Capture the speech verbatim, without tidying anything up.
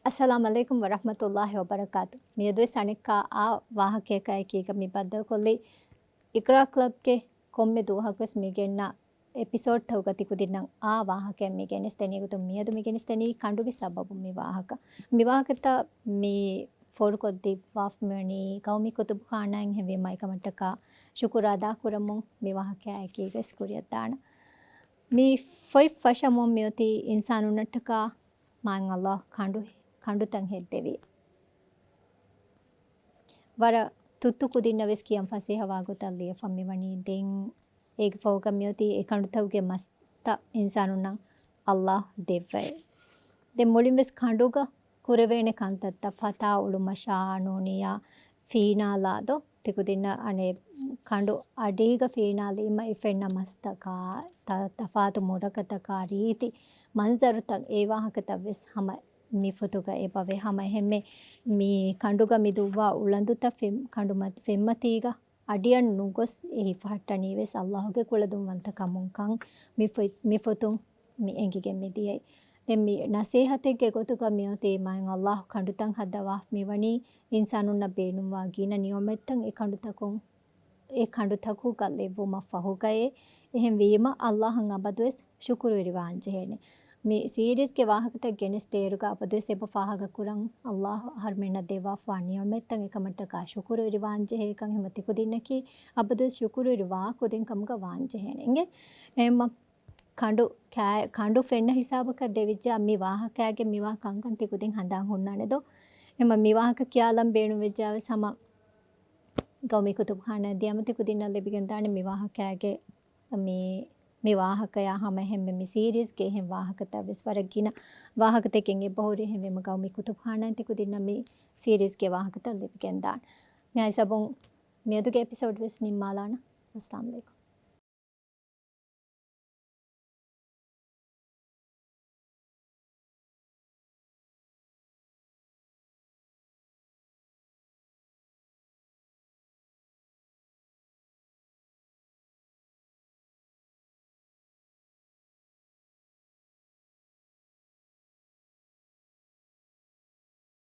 އައްސަލާމު ޢަލައިކުމް ވަރަޙްމަތުﷲި ވަބަރަކާތު. މިއަދުވެސް އަނެއްކާ އާ ވާހަކަޔަކާއެކީގަ މި ބައްދަލުކޮށްލީ، އިޤްރާ ކްލަބްގެ ކޮންމެ ދުވަހަކުވެސް މި ގެންނަ އެޕިސޯޑްތަކުގަ ތިކުދިންނަށް އާ ވާހަކައެއް މި ގެނެސްދެނީ. ގޮތުން މިއަދު މި ގެނެސްދެނީ ކަނޑުގެ ސަބަބުން މި ވާހަކަ. މި ވާހަކަތައް މި ފޯރުކޮށްދެއްވާފަ މިވަނީ ގައުމީ ކުތުބުޚާނާއިން. އެހެންވީމަ އެކަމަށްޓަކާ ޝުކުރު އަދާކުރަމުން މި ވާހަކައާއެކީގަސް ކުރިއަށްދާނަން. މި ފޮތް ފަށަމުން މިއޮތީ އިންސާނުންނަށްޓަކާ މާތް ﷲ ކަނޑު، ކަނޑުތައް ހެއްދެވީ. ވަރަށް ތުއްތު ކުދިންނަށް ވެސް ކިޔަން ފަސޭހަވާ ގޮތަށް ލިޔެފަ މިވަނީ. ދެން އޭގެ ފަހުގަ މިއޮތީ އެ ކަނޑުތަކުގެ މަސްތައް އިންސާނުންނަށް ﷲ ދެއްވައޭ. ދެން މުޅިން ވެސް ކަނޑުގަ ކުރެވޭނެ ކަންތައްތައް ފަތާ އުޅުމަށާ ނޫނިއްޔާ ފީނާލާ ދޯ ތިކުދިންނަށް އަނެއް ކަނޑު އަޑީގަ ފީނާލީމަ އެ ފެންނަ މަސްތަކާ، ތަ-، ތަފާތު މުރަކަތަކާ، ރީތި މަންޒަރުތައް އެ ވާހަކަތައް ވެސް ހަމަ މި ފޮތުގަ އެބަވޭ. ހަމަ އެހެންމެ މި ކަނޑުގަ މި ދުއްވާ އުޅަނދުތައް ފެން-، ކަނޑު މަ-، ފެންމަތީގަ އަޑިއަށް ނުގޮސް އެ ހިފަހައްޓަނީ ވެސް ﷲ ގެ ކުޅަދުންވަންތަ ކަމުން ކަން މި ފޮތް-، މި ފޮތުން މި އެނގިގެން މި ދިޔައީ. ދެން މި ނަސޭހަތެއްގެ ގޮތުގަ މިއޮތީ މާތް ﷲ ކަނޑުތައް ހައްދަވާ މިވަނީ އިންސާނުންނަށް ބޭނުންވާ ގިނަ ނިޢުމަތްތައް އެ ކަނޑުތަކުން، އެ ކަނޑުތަކުގަ ލެއްވުމަށް ފަހުގައޭ. އެހެންވީމަ ﷲ އަށް އަބަދުވެސް ޝުކުރުވެރިވާން ޖެހޭނެ. މި ސީރީޒްގެ ވާހަކަތައް ގެނެސް ދޭއިރުގަ އަބަދުވެސް އެބަ ފާހަގަކުރަން ﷲ އަހަރުމެންނަށް ދެއްވާފަވާ ނިޢުމަތްތައް އެކަމަށްޓަކާ ޝުކުރުވެރިވާން ޖެހޭކަން. އެހެންމަ ތިކުދިންނަކީ އަބަދުވެސް ޝުކުރުވެރިވާ ކުދިން ކަމުގަ ވާން ޖެހޭނެ. އިނގޭ؟ އެހެންމަ ކަނޑު ކާ-، ކަނޑު ފެންނަ ހިސާބަކަށް ދެވިއްޖާ މި ވާހަކައިގެ މިވާ ކަންކަން ތިކުދިން ހަނދާން ހުންނާނެ ދޯ؟ އެހެންމަ މި ވާހަކަ ކިޔާލަން ބޭނުންވެއްޖާ ވެސް ހަމަ ގައުމީ ކުތުބުޚާނާއަށް ދިޔަމަ ތިކުދިންނަށް ލިބިގެންދާނެ މި ވާހަކައިގެ މި، މި ވާހަކަޔާ ހަމަ އެހެންމެ މި ސީރީޒްގެ އެހެން ވާހަކަތައް ވެސް ވަރަށް ގިނަ ވާހަކަތަކެއް އެބަހުރި. އެހެންވީމަ ގައުމީ ކުތުބުޚާނާއިން ތިކުދިންނަށް މި ސީރީޒްގެ ވާހަކަތައް ލިބިގެންދާނެ. މިހާ ހިސާބުން މިއަދުގެ އެޕިސޯޑް ވެސް ނިންމާލާނަން. އައްސަލާމު ޢަލައިކުމް.